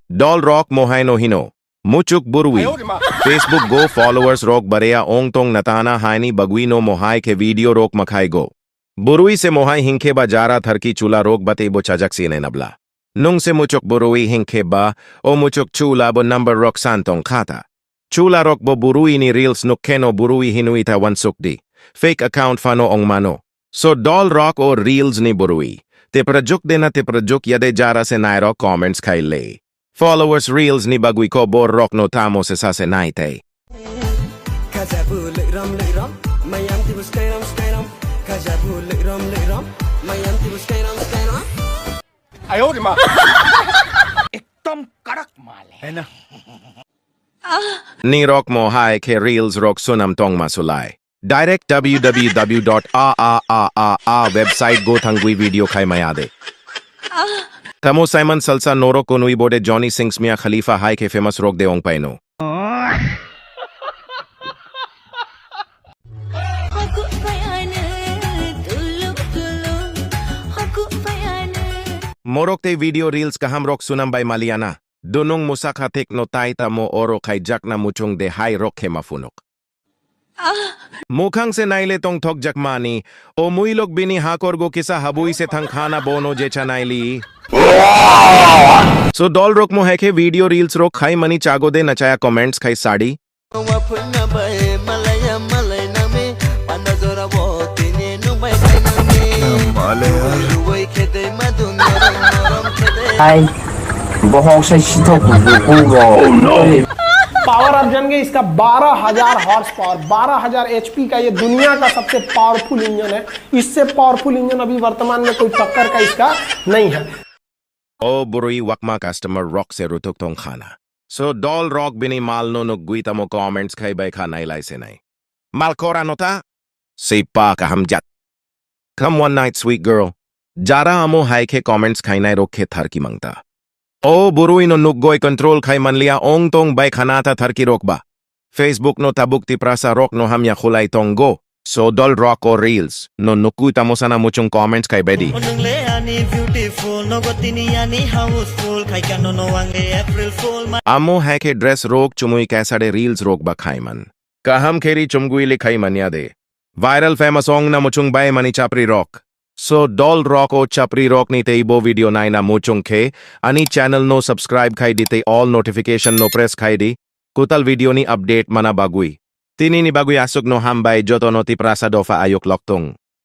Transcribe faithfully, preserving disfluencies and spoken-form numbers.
Dol rok mohai no hino. Muchuk burui. Facebook go followers rok barea ong tong natana haini bagui no mohai khe video rok makhai go. Burui se mohai hinkhe ba jara tharki chula rok bate bo chajak sine nabla. Nung se muchuk burui hinkhe ba, o muchuk chula bo number rok san tong khata. Chula rok bo burui ni reels nuk kheno burui hinui ta wansuk di. Fake account fano ong mano. So dol rok o reels ni burui. Te prajuk de na te prajuk yade jara se nai rok comments khai le. Followers reels ni bagui ko bor rok no tamo se sa se nai te. Kajabu lek ram lek ram, mayam tibu sky ram sky ram. Kajabu lek ram lek ram, mayam tibu sky ram sky ram. Ekdom kadak mal hai. Hai na? Ni rok mohai khe reels rok sunam tong masulai. Direct www dot a a a a a website go thangwi video khai maya de. Tamo Simon Salsa noro konui bode Johnny Sings Mia Khalifa hai khe famous rok de ong paino. Morok te video reels kaham rok sunam bai maliana. Dunung musakha thik no tai tamo oro khai jakna muchung de hai rok khema funuk. Mukhang se naile tong thok jakmani. O muilok bini hakor go kisa habui se thang khana bono je cha naili. So dol rok mo hekhe video reels rok khai mani chago de nachaya comments khai sadi. Hai, bohok sai sithok buku rok. Power आप जान गए, इसका बारह हज़ार horse power, बारह हज़ार एचपी का ये दुनिया का सबसे पावरफुल इंजन है। इससे पावरफुल इंजन अभी वर्तमान में कोई टक्कर का इसका नहीं है। O burui wakma customer rok se rutuk tong khana. So dol rok bini mal no nuk gui tamo comments khai bai kha nailai se nai. Malkora nota? Sei pa kaham jat. Come one night sweet girl. Jara amo hai khe comments khainai rok khe tharki mangta. O burui no nukgoi control khai manlia ong tong bai khanata tharki rok ba. Facebook no tabuk tiprasa rok no hamya khulai tong go. So dol rok o reels no nukui tamo sana muchung comments khai bedi. Nungle ani beautiful, nogo tini ani houseful, khai kano no ang le April fool ma. Amo hai khe dress rok chumui kaisa de reels rok ba khai man. Kaham kheri chumgui le khai manya de. Viral famous ong na muchung bai mani chapri rok. So dol rok o chapri rok ni tei bo video nai na muchung khe ani channel no subscribe khai di tei all notification no press khai di. Kutal video ni update mana bagui. Tini ni bagui asuk no ham bai joto no tiprasa dofa ayuk loktung.